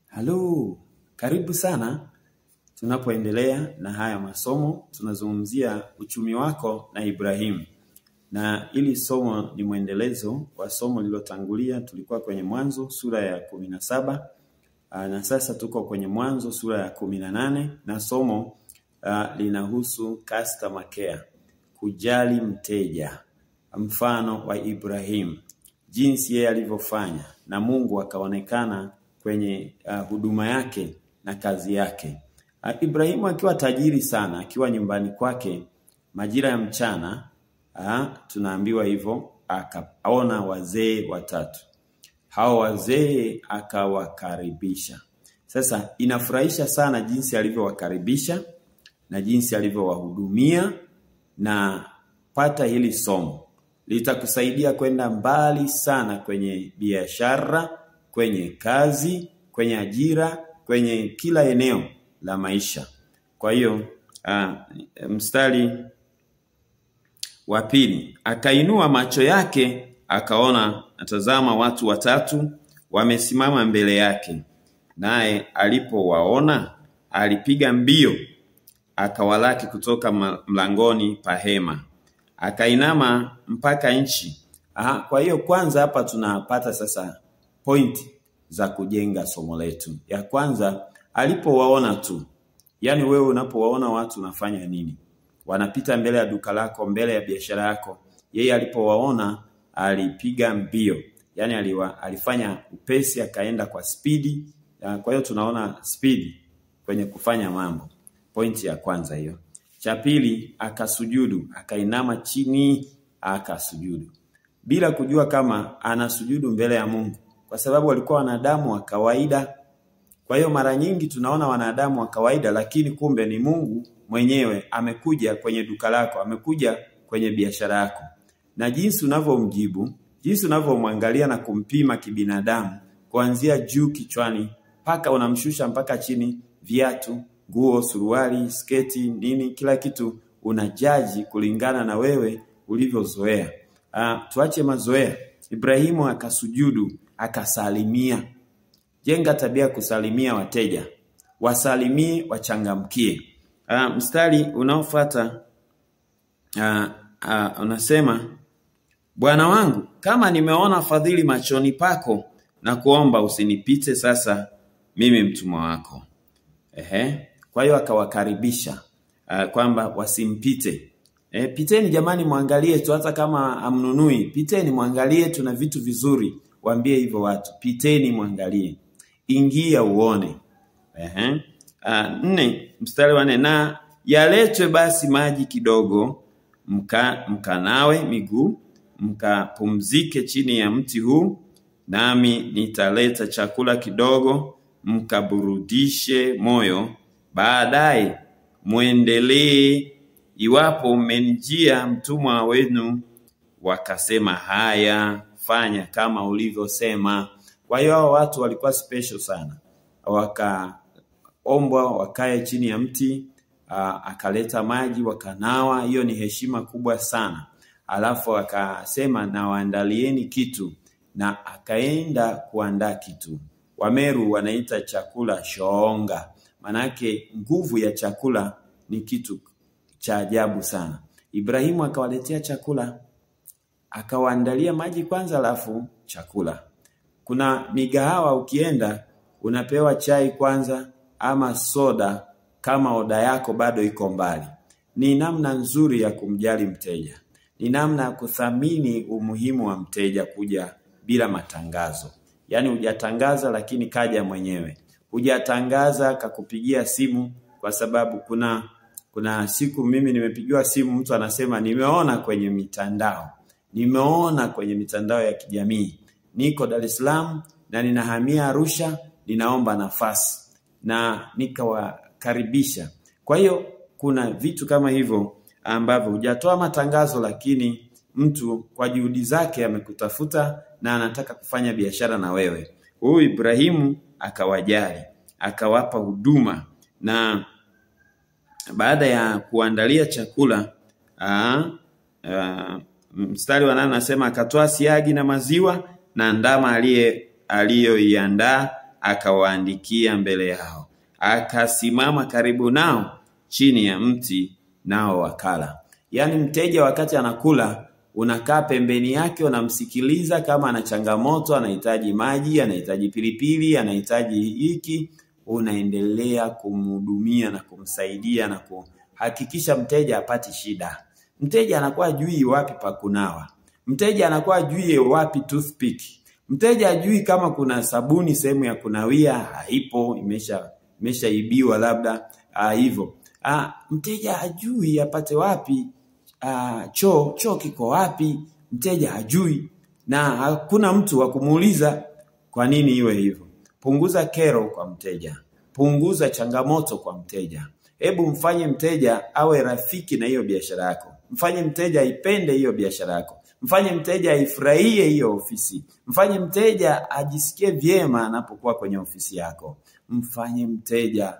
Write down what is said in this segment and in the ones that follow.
Halo, karibu sana. Tunapoendelea na haya masomo, tunazungumzia uchumi wako na Ibrahimu. Na ili somo ni mwendelezo wa somo lililotangulia. Tulikuwa kwenye Mwanzo sura ya 17 na sasa tuko kwenye Mwanzo sura ya 18 na somo linahusu customer care, kujali mteja, mfano wa Ibrahimu, jinsi yeye alivyofanya na Mungu akaonekana kwenye huduma yake na kazi yake. Ibrahimu akiwa tajiri sana, akiwa nyumbani kwake majira ya mchana, tunaambiwa hivyo, akaona wazee watatu. Hao wazee akawakaribisha. Sasa inafurahisha sana jinsi alivyowakaribisha na jinsi alivyowahudumia, na pata hili somo litakusaidia kwenda mbali sana kwenye biashara, kwenye kazi, kwenye ajira, kwenye kila eneo la maisha. Kwa hiyo mstari wa pili, akainua macho yake akaona, atazama watu watatu wamesimama mbele yake. Naye alipowaona alipiga mbio akawalaki kutoka mlangoni pa hema, akainama mpaka nchi. Kwa hiyo kwanza hapa tunapata sasa point za kujenga somo letu. Ya kwanza, alipowaona tu. Yani wewe unapowaona watu unafanya nini? Wanapita mbele ya duka lako, mbele ya biashara yako. Yeye alipowaona alipiga mbio. Yani alifanya upesi, akaenda kwa spidi. Kwa hiyo tunaona spidi kwenye kufanya mambo. Pointi ya kwanza hiyo. Cha pili, akasujudu, akainama chini, akasujudu. Bila kujua kama anasujudu mbele ya Mungu, kwa sababu walikuwa wanadamu wa kawaida. Kwa hiyo mara nyingi tunaona wanadamu wa kawaida, lakini kumbe ni Mungu mwenyewe amekuja kwenye duka lako, amekuja kwenye biashara yako. Na jinsi unavyomjibu, jinsi unavyomwangalia na kumpima kibinadamu, kuanzia juu kichwani mpaka unamshusha mpaka chini, viatu, nguo, suruali, sketi, nini, kila kitu unajaji kulingana na wewe ulivyozoea. Tuache mazoea. Ibrahimu akasujudu, akasalimia. Jenga tabia kusalimia wateja. Wasalimie, wachangamkie. Mstari unaofuata unasema, Bwana wangu, kama nimeona fadhili machoni pako, na kuomba usinipite sasa mimi mtumwa wako. Kwa hiyo akawakaribisha kwamba wasimpite. Piteni jamani, muangalie tu, hata kama amnunui, piteni muangalie, tuna vitu vizuri. Waambie hivyo watu, piteni muangalie, ingia uone. 4, mstari wa 4, na yaletwe basi maji kidogo, mkanawe miguu, mkapumzike chini ya mti huu, nami nitaleta chakula kidogo, mkaburudishe moyo, baadaye muendelee, iwapo mmenijia mtumwa wenu. Wakasema, haya, fanya kama ulivyosema. Kwa hiyo hao watu walikuwa special sana. Wakaombwa wakae chini ya mti, akaleta maji wakanawa. Hiyo ni heshima kubwa sana. Alafu akasema, na waandalieni kitu, na akaenda kuandaa kitu. Wameru wanaita chakula shoonga. Manake nguvu ya chakula ni kitu cha ajabu sana. Ibrahimu akawaletea chakula, akawaandalia maji kwanza, alafu chakula. Kuna migahawa ukienda unapewa chai kwanza ama soda kama oda yako bado iko mbali. Ni namna nzuri ya kumjali mteja. Ni namna ya kuthamini umuhimu wa mteja kuja bila matangazo. Yani hujatangaza lakini kaja mwenyewe. Hujatangaza kakupigia simu, kwa sababu kuna siku mimi nimepigiwa simu, mtu anasema nimeona kwenye mitandao. Nimeona kwenye mitandao ya kijamii. Niko Dar es Salaam na ninahamia Arusha, ninaomba nafasi. Na nikawakaribisha. Kwa hiyo kuna vitu kama hivyo ambavyo hujatoa matangazo, lakini mtu kwa juhudi zake amekutafuta na anataka kufanya biashara na wewe. Huyu Ibrahimu akawajali, akawapa huduma. Na baada ya kuandalia chakula, mstari wa 8 anasema akatoa siagi na maziwa na ndama aliyoiandaa akawaandikia mbele yao. Akasimama karibu nao chini ya mti, nao wakala. Yaani mteja wakati anakula, unakaa pembeni yake, unamsikiliza kama ana changamoto, anahitaji maji, anahitaji pilipili, anahitaji hiki, unaendelea kumhudumia na kumsaidia na kuhakikisha mteja hapati shida. Mteja anakuwa hajui wapi pa kunawa. Mteja anakuwa hajui wapi toothpick. Mteja hajui kama kuna sabuni sehemu ya kunawia, haipo, imeshaibiwa labda, hivyo. Mteja hajui apate wapi choo kiko wapi, mteja hajui na hakuna mtu wa kumuuliza kwa nini iwe hivyo. Punguza kero kwa mteja, punguza changamoto kwa mteja. Hebu mfanye mteja awe rafiki na hiyo biashara yako. Mfanye mteja aipende hiyo biashara yako. Mfanye mteja aifurahie hiyo ofisi. Mfanye mteja ajisikie vyema anapokuwa kwenye ofisi yako. Mfanye mteja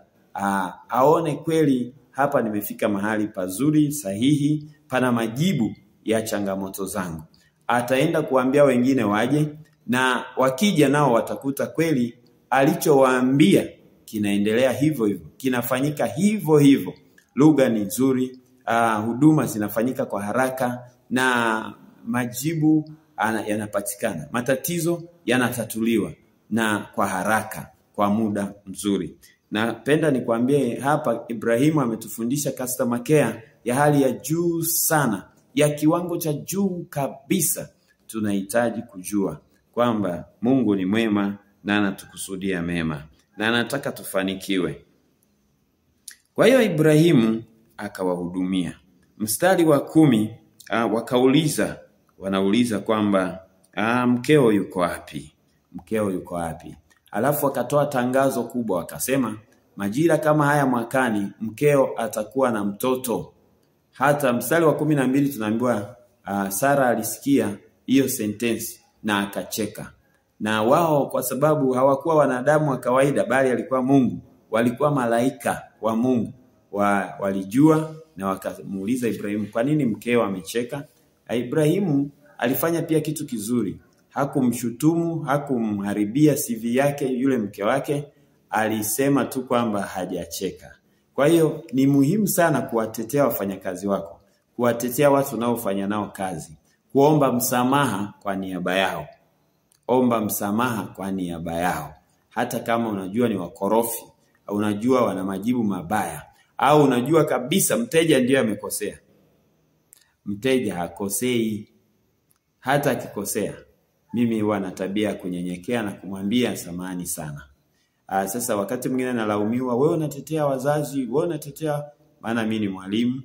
aone kweli hapa nimefika mahali pazuri, sahihi, pana majibu ya changamoto zangu. Ataenda kuambia wengine waje, na wakija nao watakuta kweli alichowaambia kinaendelea hivyo hivyo, kinafanyika hivyo hivyo. Lugha ni nzuri, huduma zinafanyika kwa haraka na majibu yanapatikana. Matatizo yanatatuliwa na kwa haraka, kwa muda mzuri. Napenda nikwambie hapa Ibrahimu ametufundisha customer care ya hali ya juu sana, ya kiwango cha juu kabisa. Tunahitaji kujua kwamba Mungu ni mwema na anatukusudia mema na anataka tufanikiwe. Kwa hiyo Ibrahimu akawahudumia. Mstari wa 10, wakauliza, wanauliza kwamba mkeo yuko wapi? Mkeo yuko wapi? Alafu akatoa tangazo kubwa, akasema majira kama haya mwakani mkeo atakuwa na mtoto. Hata mstari wa 12 tunaambiwa Sara alisikia hiyo sentence na akacheka. Na wao kwa sababu hawakuwa wanadamu wa kawaida bali alikuwa Mungu, walikuwa malaika wa Mungu. Walijua na wakamuuliza Ibrahimu, kwa nini mkeo amecheka? Ibrahimu alifanya pia kitu kizuri. Hakumshutumu, hakumharibia CV yake yule mke wake, alisema tu kwamba hajacheka. Kwa hiyo ni muhimu sana kuwatetea wafanyakazi wako, kuwatetea watu unaofanya nao kazi, kuomba msamaha kwa niaba yao. Omba msamaha kwa niaba yao. Hata kama unajua ni wakorofi, au unajua wana majibu mabaya, au unajua kabisa mteja ndiye amekosea. Mteja hakosei. Hata akikosea, mimi huwa na tabia kunyenyekea na kumwambia samahani sana. Sasa wakati mwingine nalaumiwa, wewe unatetea wazazi, wewe unatetea, maana mimi ni mwalimu,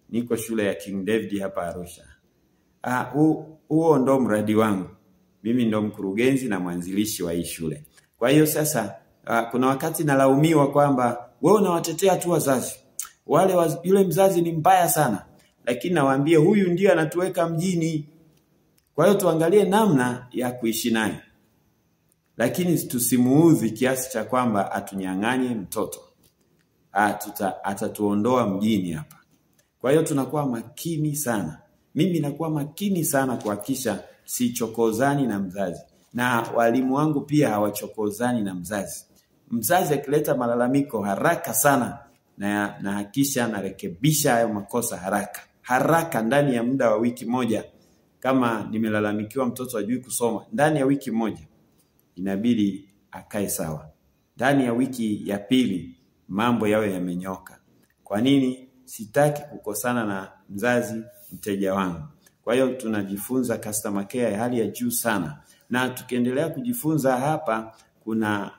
niko shule ya King David hapa Arusha. Huo ndo mradi wangu. Mimi ndo mkurugenzi na mwanzilishi wa hii shule. Kwa hiyo sasa kuna wakati nalaumiwa kwamba wewe unawatetea tu wazazi. Yule mzazi ni mbaya sana. Lakini nawaambia huyu ndiye anatuweka mjini. Kwa hiyo tuangalie namna ya kuishi naye. Lakini tusimuudhi kiasi cha kwamba atunyang'anye mtoto. Atatuondoa mjini hapa. Kwa hiyo tunakuwa makini sana. Mimi nakuwa makini sana kuhakikisha sichokozani na mzazi. Na walimu wangu pia hawachokozani na mzazi. Mzazi akileta malalamiko haraka sana na hakikisha narekebisha hayo makosa haraka. Haraka ndani ya muda wa wiki moja. Kama nimelalamikiwa mtoto hajui kusoma, ndani ya wiki moja inabidi akae sawa. Ndani ya wiki ya pili mambo yawe yamenyoka. Kwa nini? Sitaki kukosana na mzazi mteja wangu. Kwa hiyo tunajifunza customer care ya hali ya juu sana. Na tukiendelea kujifunza hapa kuna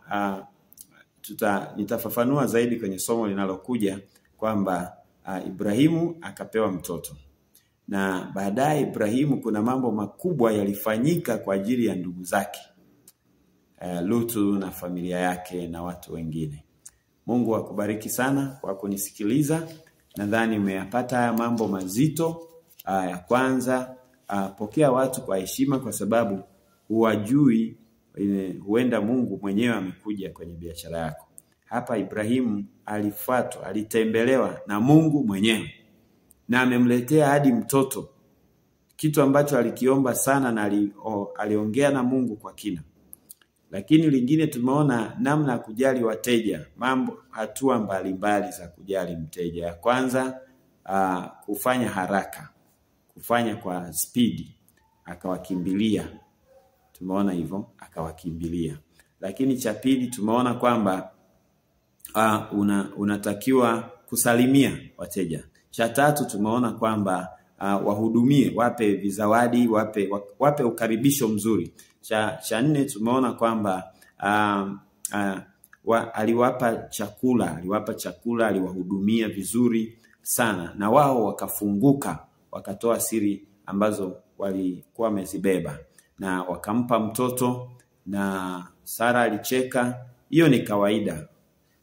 nitafafanua zaidi kwenye somo linalokuja kwamba Ibrahimu akapewa mtoto. Na baadaye Ibrahimu kuna mambo makubwa yalifanyika kwa ajili ya ndugu zake, Lutu na familia yake na watu wengine. Mungu akubariki sana kwa kunisikiliza. Nadhani umeyapata haya mambo mazito. Ya kwanza, pokea watu kwa heshima kwa sababu huwajui, huenda Mungu mwenyewe amekuja kwenye biashara yako. Hapa Ibrahimu alifuatwa, alitembelewa na Mungu mwenyewe. Na amemletea hadi mtoto, kitu ambacho alikiomba sana na aliongea na Mungu kwa kina. Lakini lingine tumeona namna ya kujali wateja, mambo hatua mbalimbali za kujali mteja. Ya kwanza, kufanya haraka, kufanya kwa spidi, akawakimbilia. Tumeona hivyo, akawakimbilia. Lakini cha pili tumeona kwamba unatakiwa kusalimia wateja. Cha tatu tumeona kwamba wahudumie, wape vizawadi, wape ukaribisho mzuri. Cha nne tumeona kwamba aliwapa chakula, aliwahudumia vizuri sana, na wao wakafunguka, wakatoa siri ambazo walikuwa wamezibeba, na wakampa mtoto, na Sara alicheka. Hiyo ni kawaida.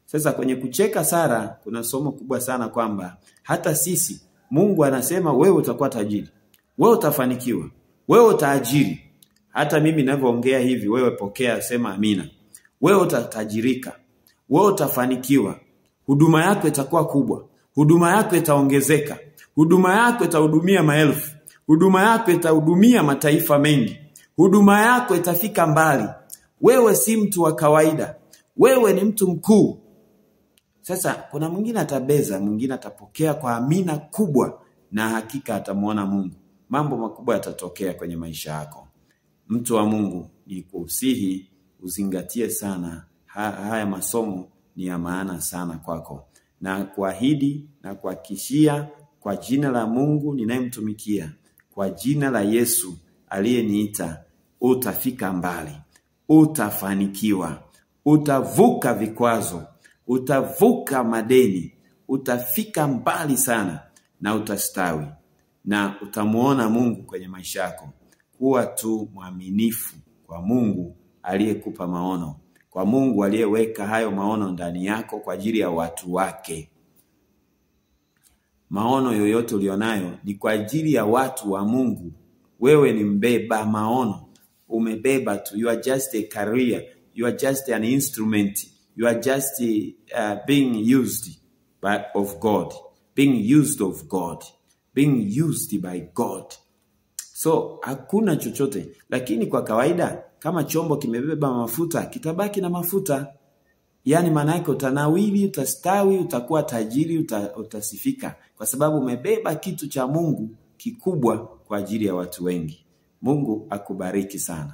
Sasa kwenye kucheka Sara kuna somo kubwa sana kwamba hata sisi Mungu anasema wewe utakuwa tajiri, wewe utafanikiwa, wewe utaajiri. Hata mimi ninavyoongea hivi, wewe pokea, sema amina. Wewe utatajirika, wewe utafanikiwa, huduma yako itakuwa kubwa, huduma yako itaongezeka, huduma yako itahudumia maelfu, huduma yako itahudumia mataifa mengi, huduma yako itafika mbali. Wewe si mtu wa kawaida, wewe ni mtu mkuu. Sasa kuna mwingine atabeza, mwingine atapokea kwa amina kubwa, na hakika atamuona Mungu. Mambo makubwa yatatokea kwenye maisha yako. Mtu wa Mungu, nikusihi uzingatie sana haya masomo, ni ya maana sana kwako. Na kuahidi na kuhakikishia kwa jina la Mungu ninayemtumikia, kwa jina la Yesu aliyeniita, utafika mbali, utafanikiwa, utavuka vikwazo, utavuka madeni, utafika mbali sana na utastawi, na utamuona Mungu kwenye maisha yako. Kuwa tu mwaminifu kwa Mungu aliyekupa maono, kwa Mungu aliyeweka hayo maono ndani yako kwa ajili ya watu wake. Maono yoyote ulionayo ni kwa ajili ya watu wa Mungu. Wewe ni mbeba maono, umebeba tu. You are just a carrier, you are just an instrument, you are just being used by of God, being used of God, being used by God. So hakuna chochote. Lakini kwa kawaida kama chombo kimebeba mafuta, kitabaki na mafuta. Yani maana yake utanawili, utastawi, utakuwa tajiri, utasifika, kwa sababu umebeba kitu cha Mungu kikubwa kwa ajili ya watu wengi. Mungu akubariki sana.